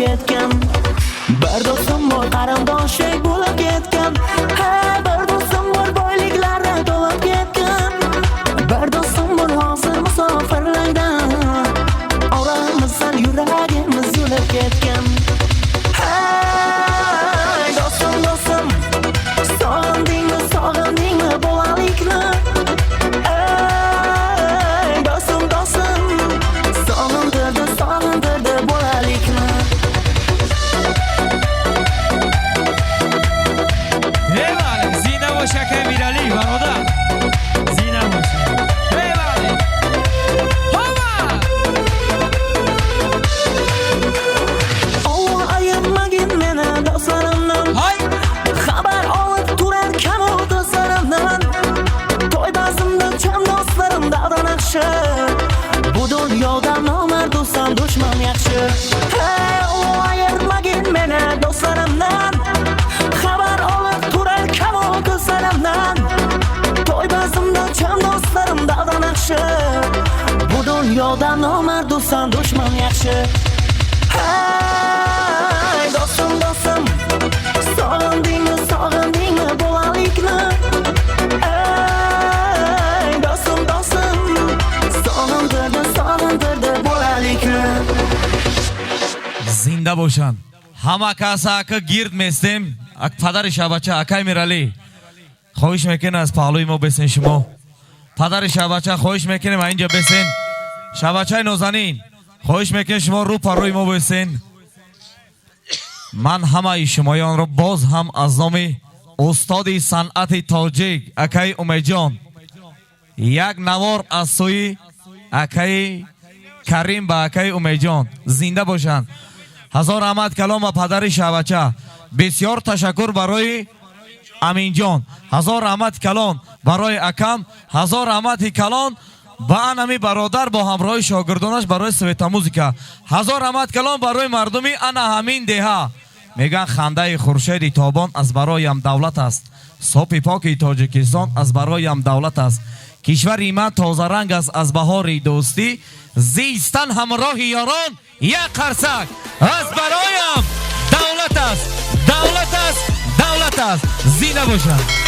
Ketgan. Bir do'stim bor, qarindoshek bo'lib ketgan. Ha, bir do'stim bor, boyliklari to'lib ketgan. Bir do'stim bor, hozir musofirlikda. Oramizdan yuragimiz yulib ketgan. Hey, do'stim, do'stim, sog'indingmi, sog'indingmi bolalikni? Ey, do'stim, do'stim, sog'indirdi, sog'indirdi bolalikni. Eyvallah, зинда бош, акай Миралӣ, бародар. Зинда бош. Eyvallah. Hova! Olloh ayirmagin meni do'stlarimdan. Hay! Xabar olib turar kamu do'stlarimdan. To'y bazmda chan do'stlarim davron yaxshi. Bu dunyoda nomard do'stdan dushman yaxshi. Hey, Olloh ayirmagin meni do'stlarimdan. Xabar olib turar kamu do'stlarimdan. To'y bazmda chan do'stlarim davron yaxshi. Bu dunyoda nomard do'stdan dushman yaxshi. Hey, do'stim, do'stim, sog'indingmi, sog'indingmi bolalikni? Ey, do'stim, do'stim, sog'indirdi, sog'indirdi bolalikni. Зинда бошанд. Ҳама каса ака гирд местем. Ак падари шабача, акай Миралӣ, хоҳиш мекунем, аз паҳлӯи мо бесен. Шумо падари шабача, хоҳиш мекунем, а инҷа бесен. Шабачаи нозанин, хоҳиш мекунем, шумо рӯ паррӯи мо бесен. Ман ҳамаи шумоёнро боз ҳам аз номи устоди санъати тоҷик, акаи Умедҷон, як навор аз сӯи акаи Карим ба акаи Умедҷон. Зинда бошанд. Ҳазор раҳмат калом ба падари шабача. Бисёр ташаккур барои Аминҷон. Ҳазор раҳмати калон барои акам. Ҳазор раҳмати калон ба анами бародар бо ҳамроҳи шогирдонаш барои светомузыка. Ҳазор раҳмат калон барои мардуми ана ҳамин деҳа. Мегӯянд, хандаи хуршеди тобон аз бароям давлат аст, сопи поки Тоҷикистон аз бароям давлат аст. Кишвари ман тозаранг аст аз баҳори дӯстӣ. Зистан ҳамроҳи ёрон, як қарсак, аз бароям давлат аст, давлат аст, давлат аст. Зинда бошанд.